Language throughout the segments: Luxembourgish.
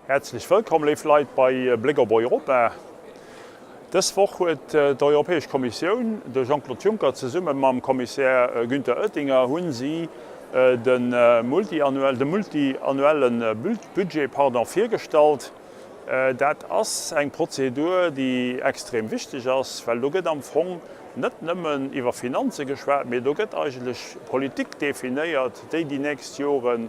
Häerzlech wëllkomm, léif Leit, bei Bléck op Europa. Dës Woch huet d'Europäesch Kommissioun, de Jean-Claude Juncker zesumme mam Kommissär Günther Oettinger, hu si de multiannuelle Budget pardon, virgestallt. Dat ass eng Prozedur, déi extrem wichteg ass, well do gëtt am Fong net nëmmen iwwer Finanze geschwat, mee do gëtt eigentlech Politik definéiert, déi déi nächst Jore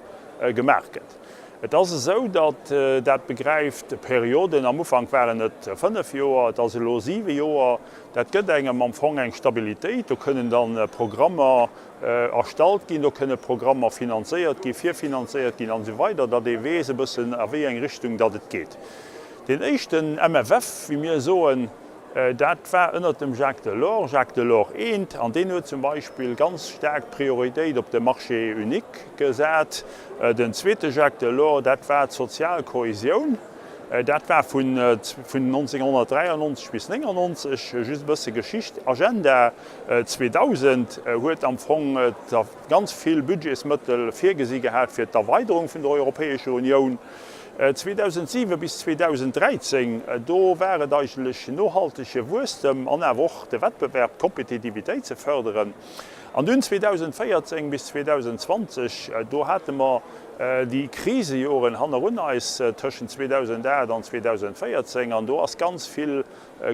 gemaach gëtt. Et ass esou, datt dat begräift Perioden, am Ufank waren et 5 Joer, et ass elo 7 Joer, dat gëtt engem am Fong eng Stabilitéit. Do kënnen da Programmer erstallt ginn, do kënne Programmer finanzéiert ginn, virfinanzéiert ginn an esou weider, datt ee weess e bëssen a wéi eng Richtung datt et geet. Deen éischten MFF, wéi mir soen, dat war ënnert dem Jacques Delors, Jacques Delors I, an deen huet zum Beispill ganz staark d'Prioritéit op de Marché unique gesat. Den zweete Jacques Delors, dat war d'sozial Kohesioun. Dat war vun 1993 bis 1999, just e bësse Geschicht. Agenda 2000 huet am Fong ganz vill Budgetsmëttel virgesi gehat fir d'Erweiderung vun der Europäescher Unioun. 2007 bis 2013, do war et eigentlech nohaltege Wuesstem an awer och de Wettbewerb, d'Kompetitivitéit ze förderen. An dunn 2014 bis 2020, do hate mer déi Krisejoren hannerun eis tëschent 2008 an 2014, an do ass ganz vill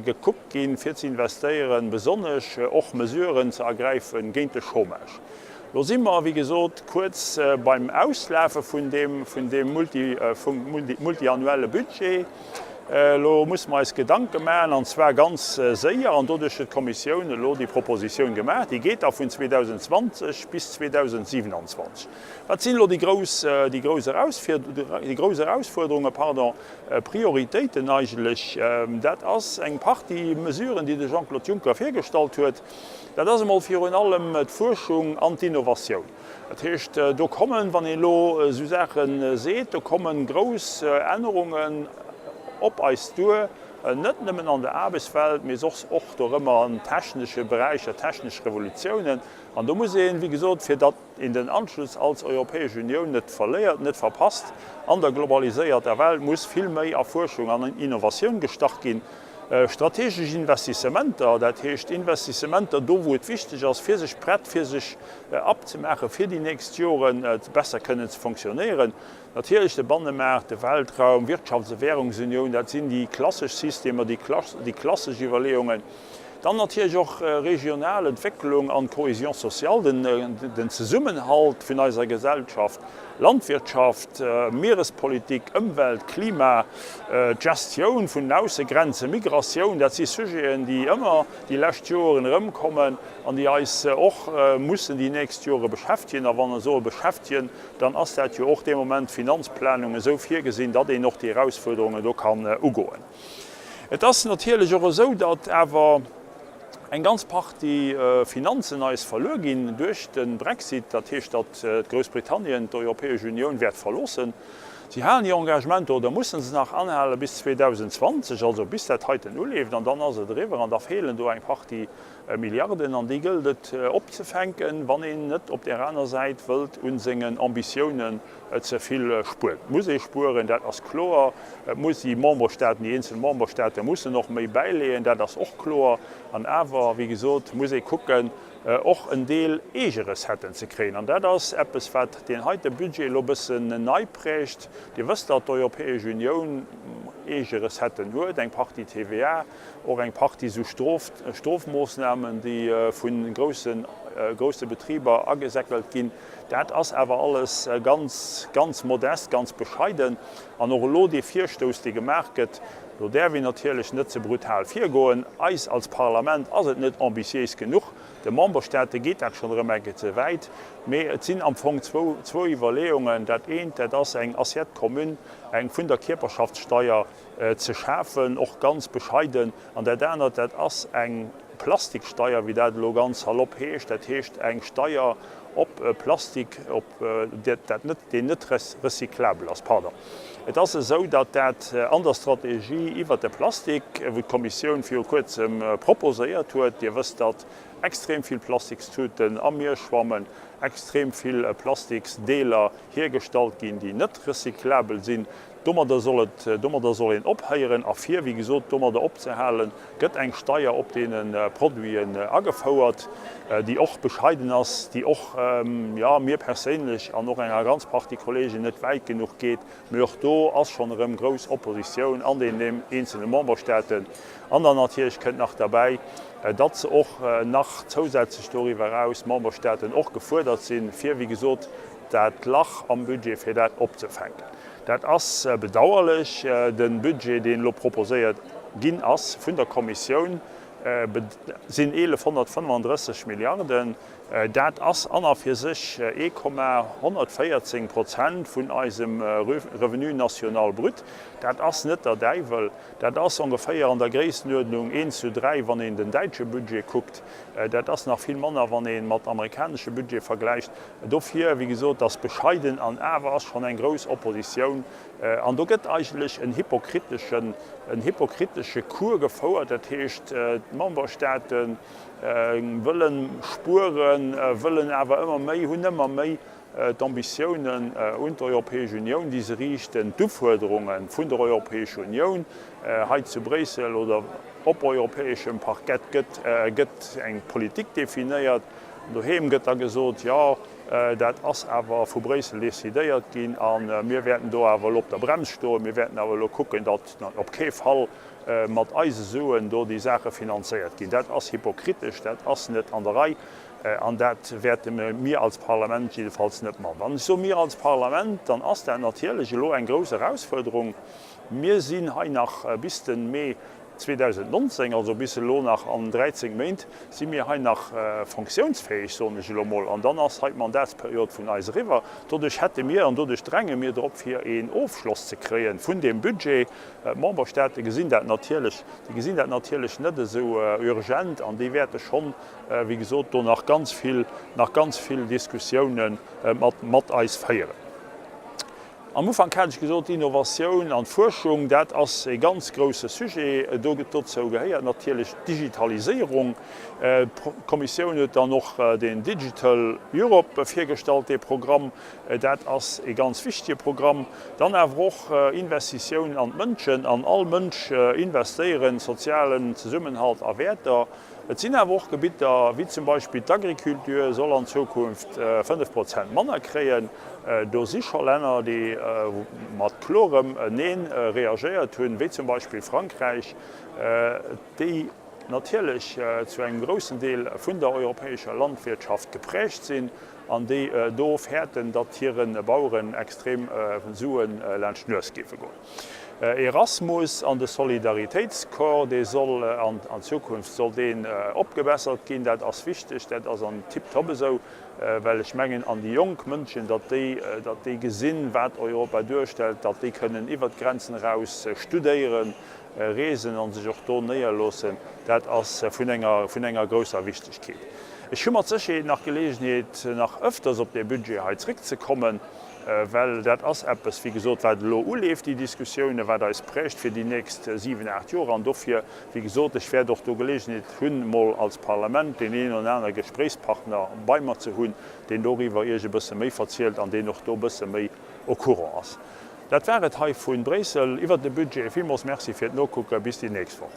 gekuckt ginn, fir ze investéieren, besonnesch och Mesuren ze ergräifen géint de Chômage. Lo si mer, wéi gesot, kuerz beim Auslafe vun deem multiannuelle Budget. Elo musse mer eis Gedanke maachen, an zwar ganz séier. An doduerch huet d'Kommissioun elo déi Propositioun gemaach. Déi geet da vun 2020 bis 2027. Wat sinn elo déi grouss Erausfuerderungen, pardon, Prioritéiten eigentlech? Dat ass eng Partie Mesuren, déi de Jean-Claude Juncker virgestallt huet. Dat ass emol virun allem d'Fuerschung an d'Innovatioun. Dat heescht, do kommen, wann een elo esou Saache seet, do komme grouss Ännerungen op eis duer, net nëmmen an der Aarbechtswelt, mee soss och dorëmmer an technesche Beräicher, technesch Revolutiounen. An do muss een, wéi gesot, fir datt een den Anschluss als Europäesch Unioun net verléiert, net verpasst an der globaliséierter Welt, muss vill méi a Fuerschung an Innovatioun gestach ginn. Strategesch Investissementer, dat heescht Investissementer do wou et wichteg ass, fir sech prett, fir sech abzemaachen, fir déi nächst Joren besser kënnen ze fonctionnéieren. Natierlech de Bannemaart, de Weltraum, Wirtschafts a Währungsunioun, dat sinn déi klassesch Systemer, déi klassesch Iwwerleeungen. Dann natierlech och regional Entwécklung an d'Cohésion sociale, den Zesummenhalt vun eiser Gesellschaft, Landwirtschaft, Mierespolitik, Ëmwelt, Klima, d'Gestioun vun den Aussegrenzen, Migratioun, dat si Sujeten, déi ëmmer déi lescht Joren erëmkommen an déi eis och mussen déi nächst Jore beschäftegen. A wann ech soe beschäftegen, dann ass dat jo och dee Moment d'Finanzplanung esou virgesinn, datt een och déi Erausfuerderungen do kann ugoen. Et ass natierlech och esou, datt awer eng ganz Partie Finanzen eis verluer ginn duerch de Brexit, dat heescht, datt Groussbritannien d'Europäesch Unioun wäert verloossen. Si halen hir Engagementer oder musse se nach anhale bis 2020, also bis dat heiten uleeft, an dann ass et eriwwer an da feelen do eng Partie Milliarden an déi gëllt et opzefänken, wann een net op där aner Säit wëllt u sengen Ambitiounen ze vill spueren. Et muss ee spueren, dat ass kloer. Et muss déi Memberstaaten, déi eenzel Memberstaate mussen och méi bäileeën, dat ass och kloer. An awer, wéi gesot, muss ee kucken, och en Deel eege Recetten ze kréien. An dat ass eppes, wat deen heite Budget elo e bëssen nei prägt. Dir wësst, datt d'Europäesch Unioun eege Recetten huet, eng Partie TVA, och eng Partie esou Strofmoossnamen, déi vu grousse Betriber agesäckelt ginn. Dat ass awer alles ganz, ganz modest, ganz bescheiden. An och elo dee Virstouss, dee gemaach gëtt, do däerf een natierlech net ze brutal virgoen. Eis als Parlament ass et net ambitiéis genuch. De Memberstaate geet dat schonn erëm eng Kéier ze wäit. Mee et sinn am Fong zwou Iwwerleeungen. Dat eent, dat ass eng Assiette commune, eng vun der Kierperschaftssteier ze schafen, och ganz bescheiden. An dat anert, dat ass eng Plastiksteier, wéi dat elo ganz salopp heescht, dat heescht eng Steier op Plastik, op dat net, deen net recyclabel ass, pardon. Et ass esou, datt dat an der Strategie iwwert de Plastik, wou d'Kommissioun viru Kuerzem proposéiert huet, Dir wësst, datt. extrem vill Plastikstuten am Mier schwammen, extrem vill Plastiksdeeler hiergestallt ginn, déi net recyclabel sinn. Domadder soll et, domadder soll een ophéieren. A fir, wéi gesot, domadder opzehalen, gëtt eng Steier op deene Produiten agefouert, déi och bescheiden ass, déi och, jo, mir perséinlech an och enger ganz Partie Kollegen net wäit genuch geet. Mee och do ass schonn erëm grouss Oppositioun an den eenzelne Memberstaaten. An dann natierlech kënnt nach derbäi, datt se och nach zousätzlech doriwwer eraus, d'Memberstaaten och gefuerdert sinn, fir, wéi gesot, dat Lach am Budget, fir dat opzefänken. Dat ass bedauerlech. De Budget, deen elo proposéiert ginn ass vun der Kommissioun, sinn 1.135 Milliarden. Dat ass an a fir sech 1,114 Prozent vun eisem Revenu national brut. Dat ass net der Däiwel. Dat ass ongeféier an der Gréissenuerdnung een zu dräi, wann een den däitsche Budget kuckt. Dat ass nach vill manner, wann ee mat amerikanesche Budgete vergläicht. Dofir, wéi gesot, ass bescheiden an awer ass schonn eng grouss Oppositioun. An do gëtt eigentlech en hypokritischen, en hypokritesche Cours gefouert. Dat heescht, d'Memberstaaten wëllen spueren, wëllen awer ëmmer méi, hunn ëmmer méi d'Ambitiounen un d'Europäesch Unioun, déi se riichten, d'Ufuerderunge vun der Europäescher Unioun hei zu Bréissel oder op europäeschem Parkett gëtt, gëtt eng Politik definéiert. Doheem gëtt da gesot, jo, dat ass awer vu Bréissel decidéiert ginn a mir wäerten do awer elo op der Brems stoen, mir wäerten awer elo kucken, datt op kee Fall mat eise Suen do déi Saache finanzéiert ginn. Dat ass hypokritesch, dat ass net an der Rei an dat wäerte mir als Parlament jiddefalls net man. Wann ech soe mir als Parlament, dann ass dat natierlech elo eng grouss Erausfuerderung. Mir sinn hei nach bis de Mee 2019, also bis elo nach an 13 Méint, si mir hei nach fonctiounsfäeg, soen ech elo mol, an dann ass hei d'Mandatsperiod vun eis eriwwer. Doduerch hätte mir, an doduerch dränge mir drop, fir een Ofschloss ze kréie vun deem Budget. D'Memberstaate gesinn dat natierlech, déi gesinn dat natierlech net esou urgent an déi wäerte schonn, wéi gesot, do nach ganz vill, nach ganz vill Diskussiounen mat, mat eis féieren. Am Ufank hat ech gesot, Innovatioun an d'Fuerschung, dat ass e ganz grouse Sujet. Do dozou gehéiert natierlech d'Digitaliséierung. D'Kommissioun huet dann och den Digital Europe virgestallt, dee Programm. Dat ass e ganz wichtige Programm. Dann awer och Investitioun an d'Mënschen, an all Mënsch investéieren, sozialen Zesummenhalt a Wäerter. Et sinn awer och Gebitter, wéi zum Beispill d'Agriculture soll an Zukunft 5 Prozent manner kréien. Do si scho Länner, déi mat klorem Neen reagéiert hunn, wéi zum Beispill Frankräich, déi natierlech zu engem groussen Deel vun der europäescher Landwirtschaft geprägt sinn an déi do fäerten, datt hire Baueren extrem Sue laanscht d'Nues géife goen. Erasmus an de Solidaritéitscorps, dee soll an Zukunft soll deen opgebessert ginn. Dat ass wichteg, dat ass an tiptop esou, well ech mengen an déi jonk Mënschen, datt déi, datt déi gesinn, wat Europa duerstellt, datt déi kënnen iwwert d'Grenzen eraus studéieren, reesen a sech och do néierloossen, dat ass vun enger, vun enger grousser Wichtigkeet. Ech hu mat Sécherheet nach Geleegenheet, nach öfters op dee Budget hei zréckzekommen. Well dat ass eppes, wéi gesot, wat elo uleeft, déi Diskussiounen, wat eis prägt fir déi nächst siwen, aacht Joer. An dofir, wéi gesot, ech wäert och do Geleegenheet hunn, emol als Parlament deen een oder anere Gespréichspartner bei mer ze hunn, deen doriwwer Iech e bësse méi verzielt an deen och do e bësse méi au courant ass. Dat war et hei vu Bréissel iwwert de Budget. Villmools Merci fir d'Nokucken. Bis déi nächst Woch.